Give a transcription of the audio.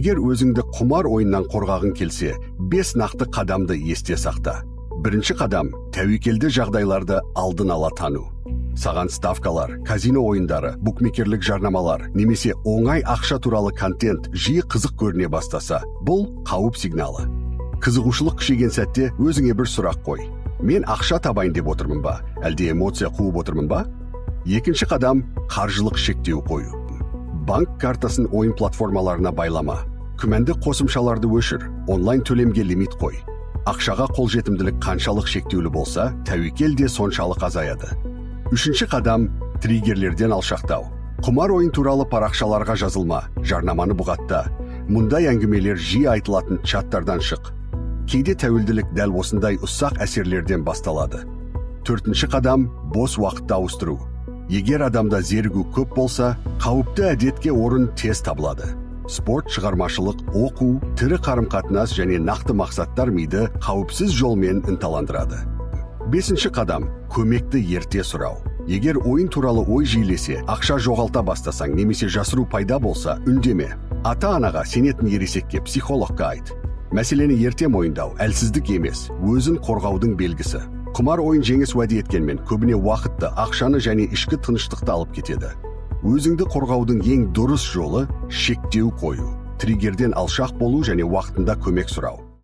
Егер өзіңді құмар ойыннан қорғағың келсе, бес нақты қадамды есте сақта. Бірінші қадам – тәуекелді жағдайларды алдын ала тану. Саған ставкалар, казино ойындары, букмекерлік жарнамалар немесе оңай ақша туралы контент жиі қызық көріне бастаса, бұл қауіп сигналы. Қызығушылық күшейген сәтте өзіңе бір сұрақ қой: мен ақша табайын деп отырмын ба, әлде эмоция қуып отырмын ба? Екінші қадам – қаржылық шектеу қою. Банк картасын ойын платформаларына байлама, күмәнді қосымшаларды өшір, онлайн төлемге лимит қой. Ақшаға қолжетімділік қаншалық шектеулі болса, тәуекел де соншалық азаяды. Үшінші қадам – триггерлерден алшақтау. Құмар ойын туралы парақшаларға жазылма, жарнаманы бұғатта, мұндай әңгімелер жиі айтылатын чаттардан шық. Кейде тәуелділік дәл осындай ұсақ әсерлерден басталады. Төртінші қадам – бос уақытты ауыстыру. Егер адамда зерігу көп болса, қауіпті әдетке орын тез табылады. Спорт, шығармашылық, оқу, тірі қарым-қатынас және нақты мақсаттар миды қауіпсіз жолмен ынталандырады. Бесінші қадам – көмекті ерте сұрау. Егер ойын туралы ой жиілесе, ақша жоғалта бастасаң немесе жасыру пайда болса, үндеме. Ата анаға, сенетін ересекке, психологқа айт. Мәселені ерте мойындау әлсіздік емес, өзін қорғаудың белгісі. Құмар ойын жеңіс уәде еткенмен, көбіне уақытты, ақшаны және ішкі тыныштықты алып кетеді. Өзіңді қорғаудың ең дұрыс жолы – шектеу қою, триггерден алшақ болу және уақытында көмек сұрау.